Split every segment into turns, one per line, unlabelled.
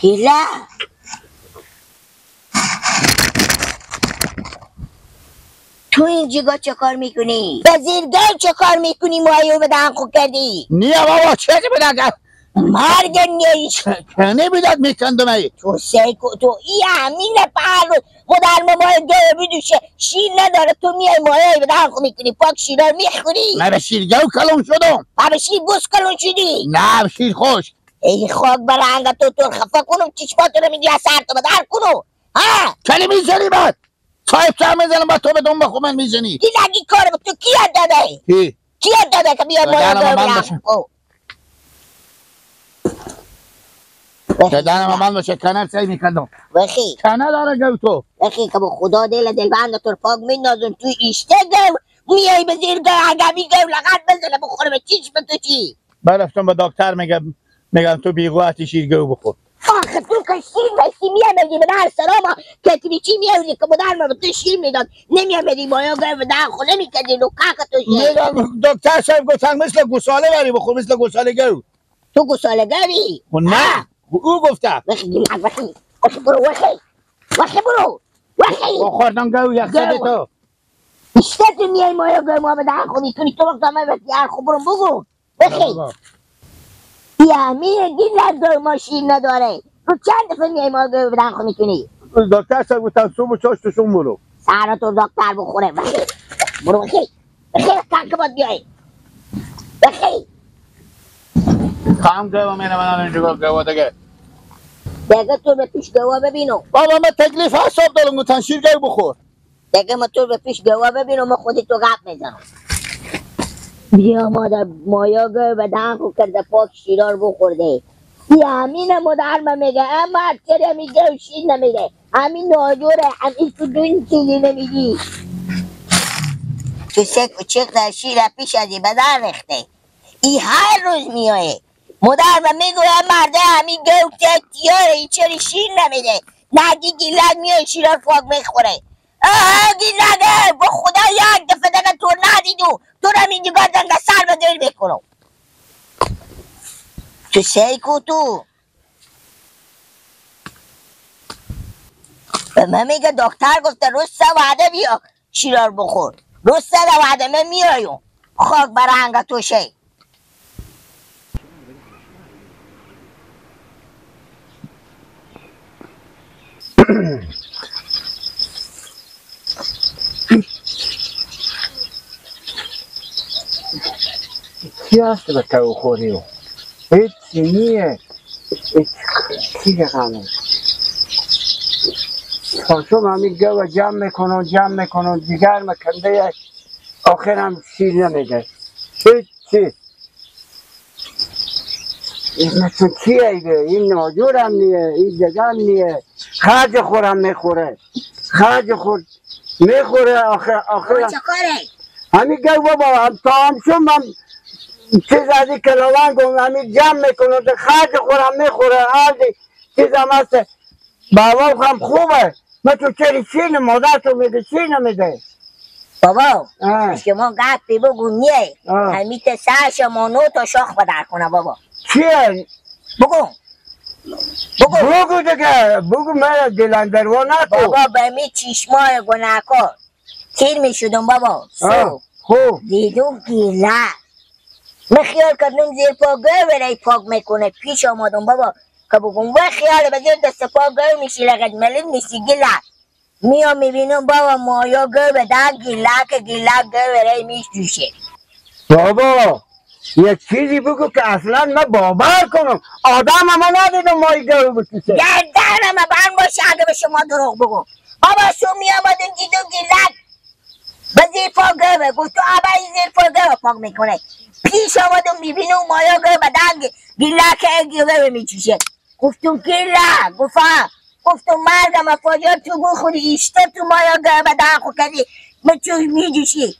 گیله تو اینجا چه کار میکنی؟ به زیرگل چه کار میکنی؟ مایو به دهن خود کردی؟
نه بابا چه بدن؟
مرگ نیش
کنه بیداد میکندم ای
تو سیکو تو ای همین پهلو مادر ما مایه گوه بدوشه شیر نداره تو میای مایه به دهن خود میکنی پاک شیرار میخوری.
من به شیرگو کلون شدم.
من به شیر بوس کلون شدی؟
نه به شیر خشک.
ای خاک برنگ تو تو خفه کنم چشماتو رو میگی از سر تو بدر کنم. ها
کلی میزنی بعد صاحب سر میزنم بعد تو به دنب خود من میزنی.
دیدگی کار تو کی یاد داده؟ کی یاد داده که بیا مایه گوه بدم؟
دادنم من باشه کنر سعی میکردم.
وخی
کنر داره گو تو.
وخی که با خدا دل دلبند تو پاک میندازم تو ایشته گو میای به زیر گو اگه گو لغت بزنه بخوره به چیش به تو چی؟
من رفتم به دکتر میگم تو بیقوتی شیر گو بخور.
آخه تو که شیر بسی میامدی به در سراما کتری چی میامدی که مادر ما به تو شیر میداد نمیامدی بایا گو به در خونه میکردی لو کاک تو شیر.
میگم دکتر صاحب گفتن مثل گوساله بری بخور مثل گوساله گو.
تو گوساله گوی؟
نه او گفته.
وخی وخی وخی برو وخی وخی برو وخی.
خوردم گو یک سده تو.
بیشتر تو میای مایا گو ما به دهن خود میکنی تو وقت من به دهن خود برو بگو وخی. یعنی دیدن گو ما شیر نداره. تو چند دفعه میای ما گو به دهن خود میکنی؟
دکتر صاحب گفتن صبح و چاشت شون برو.
سر تو دکتر بخوره وخی برو وخی وخی کاک باید بیای وخی.
کام گو میرم من اینجا گو دیگه.
دیگه تو به پیش گوا ببینو.
بابا من تکلیف حساب دارم گفتن شیر گو بخور.
دیگه من تو به پیش گوا ببینو من خودی تو گپ میزنم. بیا مادر مایا گو به دهن خود کرده پاک شیرار بخورده. بیا همین مادر من میگه اما چرا میگه و شیر نمیده. همین ناجوره همین تو دون چیزی نمیدی. تو سک و چک در شیر پیش ازی به در ریخته. ای هر روز میایه. مادر من میگوه مرده همین گو تیاره این چرا شیر نمیده. نگی گیلک میای شیرار پاک میخوره. آه گیلکه با خدا یک دفعه دیگه تو ندیدو تو رو اینجا گردن سر به دل میکنم. تو سیکو تو به من میگه دکتر گفته روز سه وعده بیا شیرار بخور. روز سه وعده من میایم خاک برهنگ تو شی.
چی هست به تو خوری؟ هیچی نیه. چی رقمه؟ پاشم همین گوه جمع میکنم جمع میکنم دیگر مکنده آخر هم شیر نمیده. هیچی. مثلا چی ایده؟ این ناجور هم نیه، این دگم نیه. خرج خورم میخوره. خرج خور میخوره آخر آخر.
چه کاره؟
همین گوه بابا هم تا هم شم هم چیز از این کلاوان گم همین جمع میکنه خرج خورم میخوره. هر چیز هم هست. بابا هم خوبه. من تو چرا شیر مادر تو میگه شیر نمیده.
بابا شما گپی بگو نیه. همین سر شما نو تا شاخ بدر کنه بابا.
چیه؟
بگو بگو
بگو دیگه بگو من دلندروا نکن.
بابا به می چشمای گناهکار تیر میشدم بابا.
خوب
دیدم گیله من خیال کردم زیر پا گو برای پاک میکنه. پیش آمدم بابا که بگم و خیال به زیر دست پا گو میشی لغت ملیم نیستی گیله. میام میبینم بابا مایا گو به در گیله که گیله گو برای میشوشه.
بابا یک چیزی بگو که اصلا من باور کنم. آدم اما ندیدم مایی گو بکشه.
گردنم بند باشه اگه به شما دروغ بگو. بابا شو می آمدم دیدم گیلک به زیر پا گوه گفت تو ابا زیر پا گوه پاک میکنه. پیش آمدم میبینم مایا گوه به دنگ گیلک گوه میچوشه. گفتم گیلک گفت گفتم مرگم افاجات تو بخوری ایشته تو مایا گوه به دنگ خود کردی میجوشی.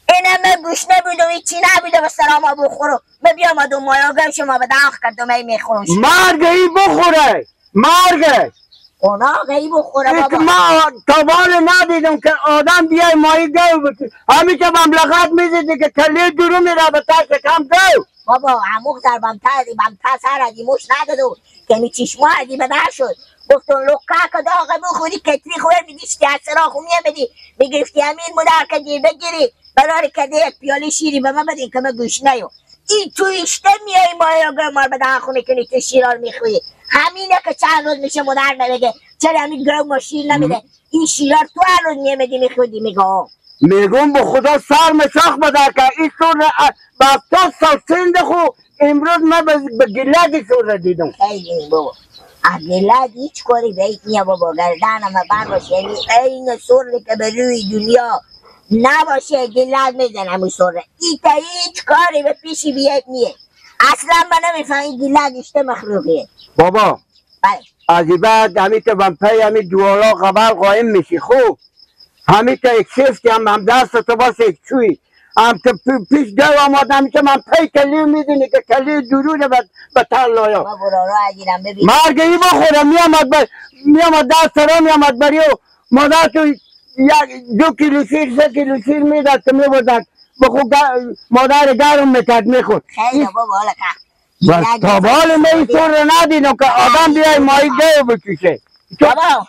اینه من گوش نبودم هیچی نبودم و سراما بخورم. من بیامدم مایا گوه شما به دنگ کردم ای میخورم.
مرگ ای بخوره مرگ
اونا ای بخوره بابا.
ما تا ندیدم که آدم بیای مایی گو بکشه. همین که مملکت میزدی که کلی درو میره به ترس کم گو.
بابا عموق در بمتا سر از موش ندادو که می چشما ازی بدر شد. گفتون لقه که داغ بخوری کتری خور میدیشتی از سراخ میامدی میگرفتی همین مدار کدی بگیری برای کده یک پیاله شیری به من بدین که من گوش نیو. این تو اشته میای مایا گرمار به دهن خو میکنی تو شیرار میخوری. همینه که چند روز میشه مادر میگه چرا همین گرم شیر نمیده؟ این شیرار تو هر روز میامدی میخوردی. میگه
میگم به خدا سر مشاخ بدر که این سور با 70 سال سند خو امروز من به گلد سور دیدم.
خیلی بابا از گلد هیچ کاری به هیچ نیا بابا، گردنم بر باشه، یعنی عین سور که به روی دنیا نباشه گلد میزنم اون سوره. ایتا هیچ کاری به پیشی بیاد نیه. اصلا من نمیفهم این گلد اشته مخلوقیه
بابا.
بله
از بعد همی تو پی همی دوالا قبل قایم میشی خوب، همی تا یک شفتی هم دست تو باشه یک چوی هم تو پیش دو آمد همی تو من پی کلیو میدونی که کلیو درونه به تلایا مرگ ای بخوره میامد دست را میامد بری و مادر تو 2 کیلو شیر 3 کیلو شیر میداد که میبردن بخو مادر گرم میکرد میخورد.
خیلی بابا حالا که
بس تا بال من این طور رو ندیدم که آدم بیای ماهی گیو بکشه.
بابا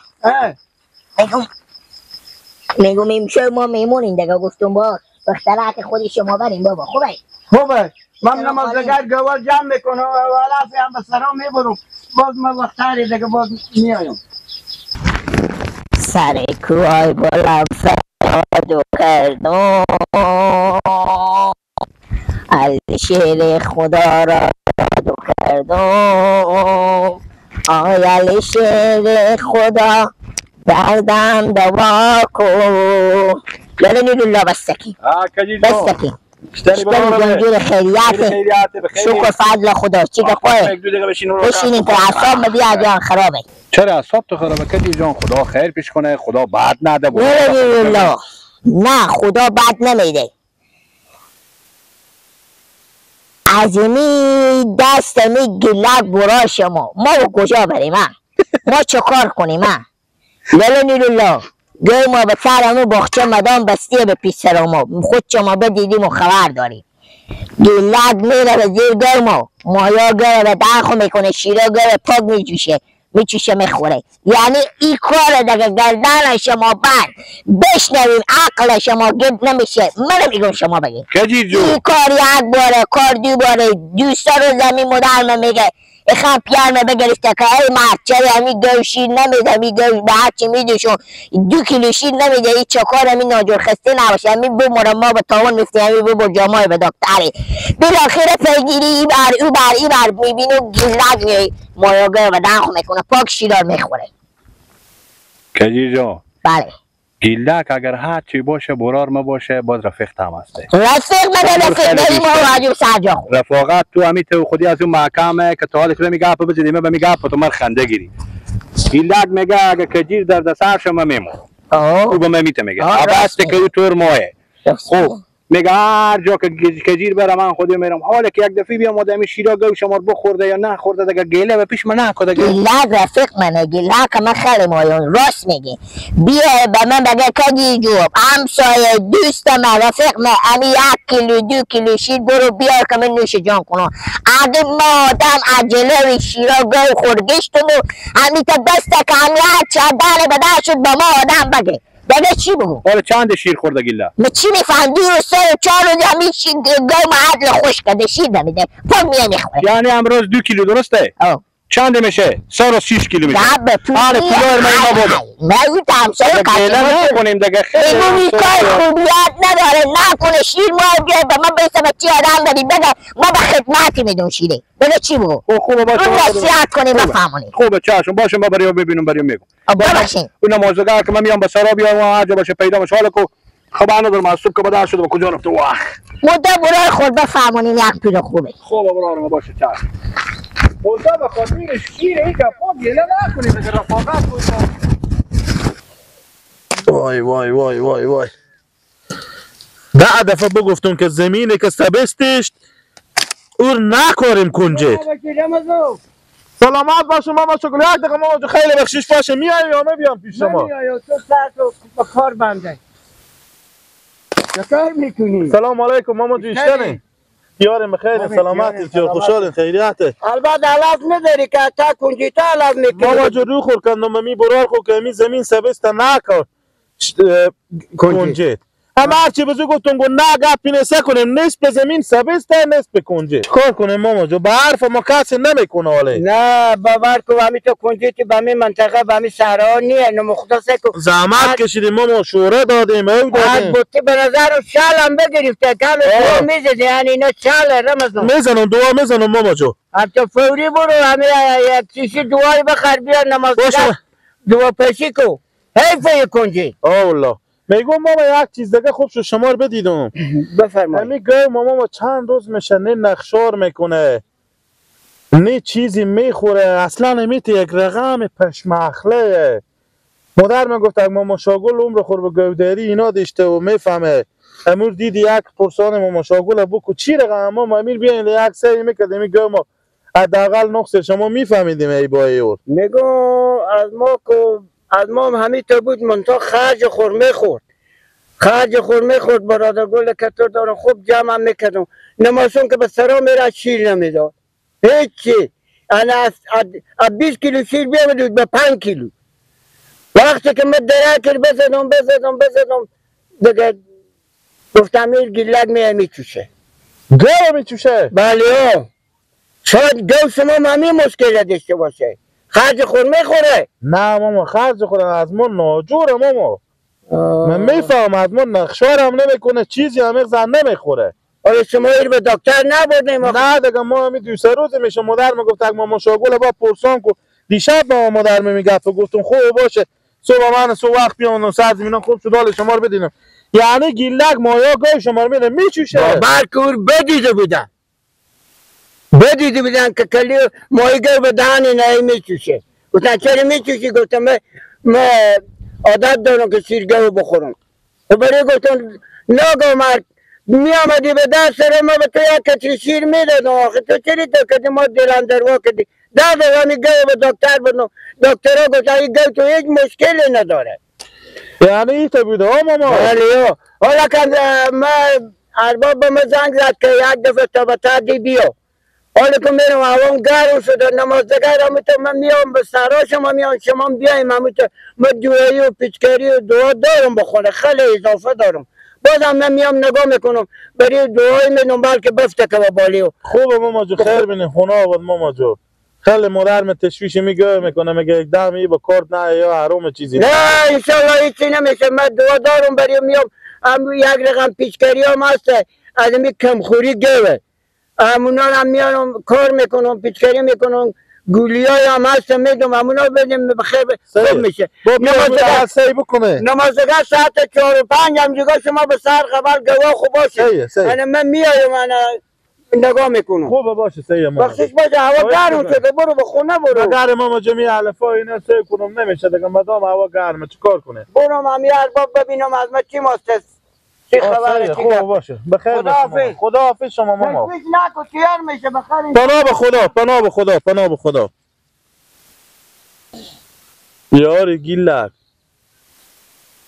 میگم امشب ما میمونیم دیگه، گفتم با بختره که خودی شما بریم بابا. خوبه؟
خوبه. من نمازگر گوال جمع میکنم و علافی هم به سرا میبرم، باز من وقتری دیگه باز میایم.
سر کوهای بلند فریاد کردم علی شیر خدا را یاد کردم، آی علی شیر خدا دردم دوا کن. یعنی الله بستکی بستکی اشتری جنجور خیریت شکر فضل خدا. چی که خواه بشینیم که اعصاب بیا جان خرابه.
چرا اعصاب تو خرابه کدی جان؟ خدا خیر پیش کنه، خدا بد نده.
نه نه خدا بد نمیده. از می دست می گلک برا شما ما کجا بریم؟ ما چه کار کنیم؟ لالا نیلولا گوی ما به سرمو باغچه مدام بستیه به پیش سر ما خود شما بدیدیم و خبر داریم. گلک میره به زیر گوی ما مایا گوی به دنخو میکنه، شیرا گوی پاک میجوشه میچوشه میخوره. یعنی این کار دیگه گردن شما بند بشنویم عقل شما گد نمیشه. من میگم شما بگید این کار یک باره کار دو باره دوستا رو زمین مدرمه میگه اخم پیرمه بگرفته که ای مرد چرا همی گوی شیر نمیده، همی گوی به هرچی میدوشون 2 کیلو شیر نمیده، هیچ کار همی ناجور خسته نباشه، همی بمورم ما به تاون میفته، همی ببر جامای به دکتری بالاخره پیگیری ای بر او بر ای بر میبینه و گیلک میای مایاگه و دنخ میکنه پاک شیرار میخوره.
کجی جان
بله
گیلک اگر هر چی باشه برار ما باشه باز رفیق هم هسته.
رفیق مگه رفیق داریم ما عجب سر جا خود
رفاقت تو همی تو خودی از اون محکمه که تا حال که میگه اپ بزنی من میگه اپ تو مر خنده گیری. گیلک میگه اگه کجیر در دست شما میمون او به من میته میگه ابسته که او تور مایه. خب میگه هر جا که کجیر بره من خودی میرم. حالا که یک دفعه بیام آدمی شیرا گو شما بخورده یا نخورده دیگه گله به پیش من نکنه.
گلک رفیق منه، گلک من خیلی مایون راست میگه. بیا به من بگه کجی جواب همسایه دوست من رفیق من امی 1 کیلو 2 کیلو شیر برو بیار که من نوش جان کنم. اگه ما آدم عجله شیرا گو خورگشتم و همی تا دست که همی هر چه به شد به ما آدم بگه بگه چی بگو؟
حالا چند شیر خورده گیله؟
من چی میفهم؟ 2 و 3 و 4 روز همین شیر گو معدل خوش کرده شیر نمیده پا میه میخوره.
یعنی امروز 2 کیلو درسته؟ چند میشه؟ 3 و 6 کیلو میشه. آره پولار من ما بابا.
من اون همسایه
قسمه نکنیم دیگه خیلی
این کار خوبیت نداره نکنه شیر ما بیای به من برسه به چی آدم داری بگه ما به خدمتی میدون شیره بگه چی بگو؟
خوبه باشه
اون نصیحت کنیم بفهمونیم.
خوبه چشم باشه ما بریم ببینم بریم میگم.
ببخشید
اون نمازگاه که من میام به سرا بیام هر جا باشه پیدا میشه. حالا که خبر ندارم از صبح که بدل شده به کجا رفته. واه
مدت برای خود بفهمونیم یک پیرو خوبه.
خوبه برای باشه چشم. خدا به خاطر شیر این گپا گله نکنید که رفاقت بود.
وای وای وای وای وای 10 دفعه بگفتم که زمینه که سبستش اور نکاریم کنجت. سلامت باشه ماما شکر. یک دقیقه ماما خیلی بخشش باشه میایم یا بیام پیش شما؟
میایم تو سر تو به کار بنده. چه کار میکنی؟
سلام علیکم ماما جو اشتنی؟ اختیار بخیر، سلامت، اختیار خوشحال، خیریت.
البته علف نداری که تا کنجیتا علف میکنی.
ماما جو رو خور کندم می برار خو که می زمین سبست نکن کنجیت. هم هرچی بزرگ گفتم گفت نه گپی نسه کنیم، نصف زمین سبست نصف کنجیت. چیکار کنیم ماما جو؟ به حرف ما کسی نمیکنه حاله.
نه باور کو همین تو کنجیتی به همین منطقه به همین صحرا نیه، نمختص کو.
زحمت کشیدیم ماما، شوره دادیم، او دادیم.
بوتی به نظر شال هم بگرفته کم دعا میزدی، یعنی اینا شال رمضان.
میزنم دعا میزنم ماما جو.
تو فوری برو همین یک شیشه دعای بخر بیار نماز دعا پیشی کو. حیف کنجی.
آه والله. میگم ماما یک چیز دیگه خوب شد شما رو بدیدم.
بفرمایید.
همین گاو ماما چند روز میشه نه نخشار میکنه نه چیزی میخوره، اصلا نمیته، یک رقم پشمخله. مادر من گفت ماما شاگل عمر خور به گاوداری اینا داشته و میفهمه. امور دیدی یک پرسان ماما شاگل بکو چی رقم ماما امیر بیاین یک سری میکرد می گاو ما حداقل نقص شما میفهمیدیم ای بای اور.
میگم از ما کو از ما هم همین تو بود، منتها خرج خور میخورد، خرج خور میخورد. برادر گل کتور دارم خوب جمع هم میکردم. نمازون که به سرا میره شیر نمیداد هیچی. انا از 20 کیلو شیر بیامدود به 5 کیلو. وقتی که من درکر بزدم بزدم بزدم دیگه گفتم این گیلک میه میچوشه.
گاو میچوشه؟
بله ها. شاید گاو شما همین مشکل داشته باشه، خرج خور میخوره.
نه ماما خرج خوره از ما ناجوره ماما. من میفهمم از ما نقشار هم نمیکنه، چیزی هم زن نمیخوره.
آره شما ایر به دکتر نبردیم؟
نه دیگه ما همین دو سه روز میشه مادر میگفت ماما شاگل با پرسان کو. دیشب با مادر میگفت گفتم خوب باشه صبح من صبح وقت بیام و سر زمینا خوب شد حال شما رو بدینم. یعنی گیلک مایا گاو شما رو میده میچوشه.
باور کور بدیده بودن، بدیده بودن که کلی ماهیگر به دهن نه میچوشه. گفتن چرا میچوشی؟ گفتم من عادت دارم که شیرگاو بخورم. و برای گفتم ناگاه مرد می آمدی به دست رو ما به تو یک کتری شیر میدادم، آخه تو چرا تو کردی ما دلندروا کردی؟ ده همی گاو به دکتر بردم، دکترها گفت این گاو تو هیچ مشکلی نداره.
یعنی این تو بوده ها ماما؟
بله ها. حالا که ما ارباب به ما زنگ زد که یک دفعه تا به تردی بیا. حالا که میرم هوام گرم شده نمازدگر همون تو من میام به سرا شما میام شما بیایم همون تو من دعایی و پیچکری و دعا دارم بخونه خیلی اضافه دارم. بازم من میام نگاه میکنم برای دعایی میدم بلکه بفته که بالی.
خوبه ماما جو خیر بینی خونه آباد ماما جو. خیلی مادر تشویش میگه میکنه میگه یک دم ای با کارت نه یا حروم چیزی
نه انشالله هیچی نمیشه. من دعا دارم برای میام هم یک رقم پیچکری هم هست از این کمخوری گوه همونا هم میانم کار میکنم پیچکری میکنم گولی های هم هست میدم همونا بدیم بخیر خوب میشه. نمازگاه ساعت 4 و 5 هم دیگه شما به سر قبل گواه خوب باشه. من میایم من نگاه میکنم.
خوبه باشه سیه ما.
بخشش باشه هوا گرم شده برو به خونه برو.
گرم ما جمعی علفا اینا سعی کنم نمیشه دیگه مدام هوا گرمه چیکار کنه؟
برو من ارباب ببینم از ما چی ماست چی خبره.
خوب باشه بخیر باشه. خدا حافظ شما ماما.
تشویش نکن تیر میشه بخیر.
پناه به خدا پناه به خدا پناه به خدا. یار گیلک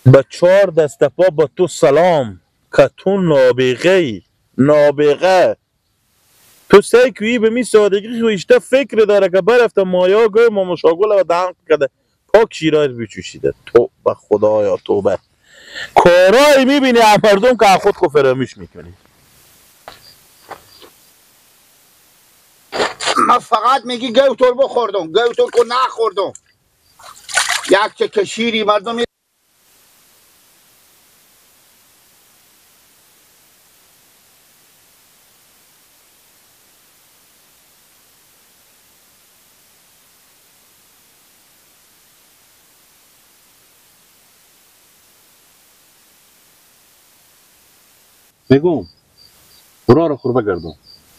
به 4 دست پا با تو سلام که تو نابغه نابغه تو سعی کویی به می سادگی خویشته فکر داره که برفته مایا گوی ماما شاگل و دهان کرده پاک شیرای بچوشیده. توبه خدایا توبه. کارایی میبینی از مردم که خود خو فراموش میکنی.
ما فقط میگی گوتور بخوردم گوتور کو نخوردم یک چه کشیری مردم
میگم برا رو خور بگردم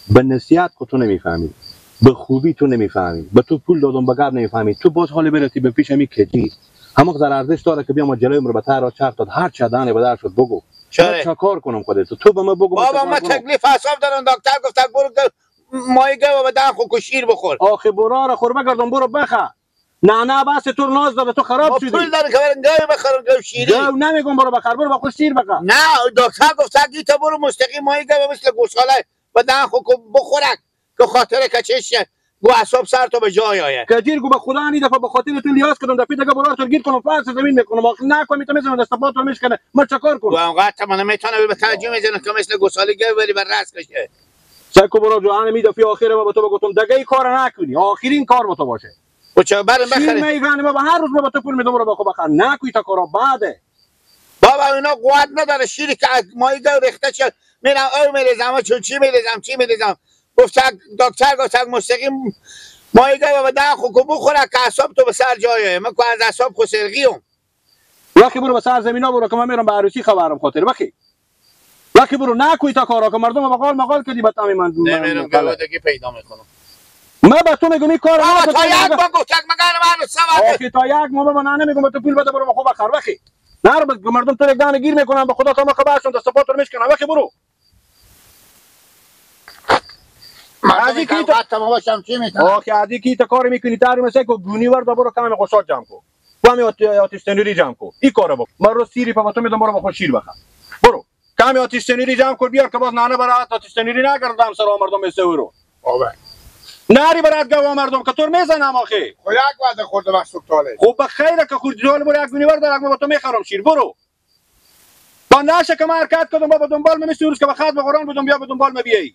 به نصیحت که تو نمیفهمی به خوبی تو نمیفهمی به تو پول دادم به گرد نمیفهمی تو باز حال برسی به پیش می کجی همون در ارزش داره که بیام جلوی رو به ته را چرخ داد هر چه دهن به در شد بگو چه کار کنم خودت تو به من بگو
بابا من تکلیف حساب دارم دکتر گفت برو مایه گو به دهن خو شیر بخور.
آخه برا رو خور بگردم برو بخه. نه نه بس تو ناز داده تو خراب شدی.
پول داره که برم گاو بخرم گاو شیری.
گاو نمیگم برو بخر برو با خود شیر بخر.
نه دکتر گفت تا برو مستقیم ماهی گاو مثل گوساله و دهن خو بخورک که خاطر کچش گو اعصاب سر تو به جای آید.
کجیر گو به خدا این دفعه به خاطر تو لیاس کردم دفعه دیگه برات تو گیر کنم فرس زمین میکنم آخه نکن میتونم میزنم دست پا تو میشکنه من چیکار کنم؟
و انقدر من نمیتونم به توجه میزنم که مثل گوساله گو بری بر رس کشه.
سکو برو جوان می دفعه آخر ما به تو گفتم دیگه این کار نکنی آخرین کار با تو باشه.
و چه برم بخری؟
میگن ما هر روز ما به تو پول میدم برو بخو بخر نکوی تا کارا بعده.
بابا اینا قوت نداره شیری که ماهی گو ریخته شد میرم او میریزم چون چی میریزم چی میریزم گفت دکتر گفت مستقیم ماهی گو به دهن خو بخوره که اعصاب تو به سر جایه من که از اعصاب خو سرغیم.
وقتی برو به سر زمینا برو که من میرم به عروسی خبرم خاطر وقتی وقتی برو نکوی تا کارا که مردم بقال مقال کردی به تام من
نمیرم گودگی پیدا میکنم.
من به تو میگم این کار
بابا تا یک ما گفت مگر من سواد
آخه تا یک ما به من نمیگم تو پول بده برو بخو بخر وقتی نه رو مردم تو یک دانه گیر میکنن به خدا تا ما خبرشون دست پا تو میشکنن وقتی برو
از این کی تا باشم چی میتونم
آخه از این کی تا کار میکنی تاری مثل کو گونی ورد برو کم قشات جمع کو با می آتش تنوری جمع کو این کارو بکن من رو سیری پا تو میدم برو بخو شیر بخر برو کم آتش تنوری جمع کن بیار که باز نانه برات آتش تنوری نگردم سر مردم مثل رو
آبه
نری برات گوا مردم که تو میزنم آخه
خب یک وعده خورده بس تاله
خب بخیر که خوردی حال برو یک گونی ورد یک با تو میخرم شیر برو با نشه که من حرکت کردم بابا دنبال می روز که به خط به قرآن بودم بیا به دنبال می بیایی.